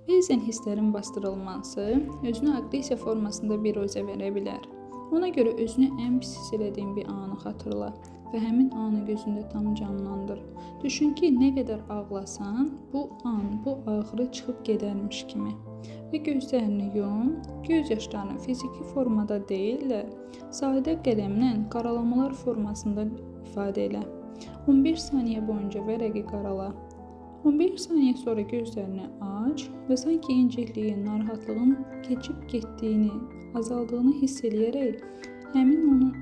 Bəzən hisslərin bastırılması özünü aqressiya formasında biruzə verə bilər. Ona görə özünü ən pis hiss elədiyin bir anı xatırla və həmin anı gözündə tam canlandır. Düşün ki, nə qədər ağlasan, bu an, bu ağrı çıxıb gedərmiş kimi. Və gözlərini yum, göz yaşlarını fiziki formada deyil də, sadə qələmlə qaralamalar formasında ifadə elə. 15 saniyə boyunca vərəqi qarala. 15 saniyə sonra gözlərini aç və sanki incikliyin, narahatlığın keçib getdiyini, azaldığını hiss eləyərək həmin onun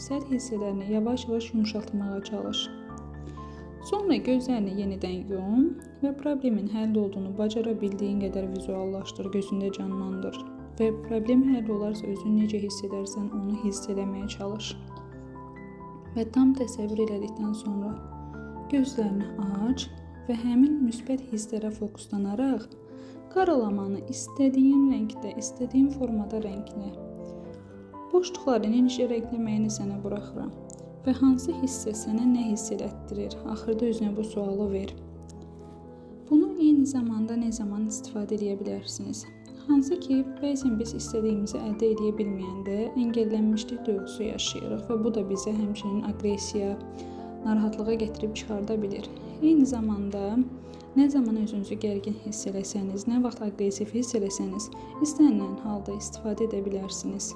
sərt hissələrini yavaş-yavaş yumşaltmağa çalış. Sonra gözlərini yenidən yum və problemin həll olduğunu bacara bildiyin qədər vizuallaşdır, gözündə canlandır və problem həll olarsa özünü necə hiss edərsən, onu hiss eləməyə çalış. Və tam təsəvvür elədikdən sonra gözlərini aç və həmin müsbət hisslərə fokuslanaraq qaralamanı istədiyin rəngdə, istədiyin formada rənglə. Boşluqları necə rəngləməyini sənə buraxıram. Və hansı hissə sənə nə hiss elətdirir? Axırda özünə bu sualı ver. Bunu eyni zamanda nə zaman istifadə edə bilərsiniz? Hansı ki, bəzən biz istədiyimizi əldə edə bilməyəndə əngəllənmişlik duyğusu yaşayırıq və bu da bizə həmçinin aqressiya, narahatlığa gətirib çıxarda bilir. Eyni zamanda nə zaman özünüzü gərgin hiss eləsəniz, nə vaxt aqressiv hiss eləsəniz, istənilən halda istifadə edə bilərsiniz.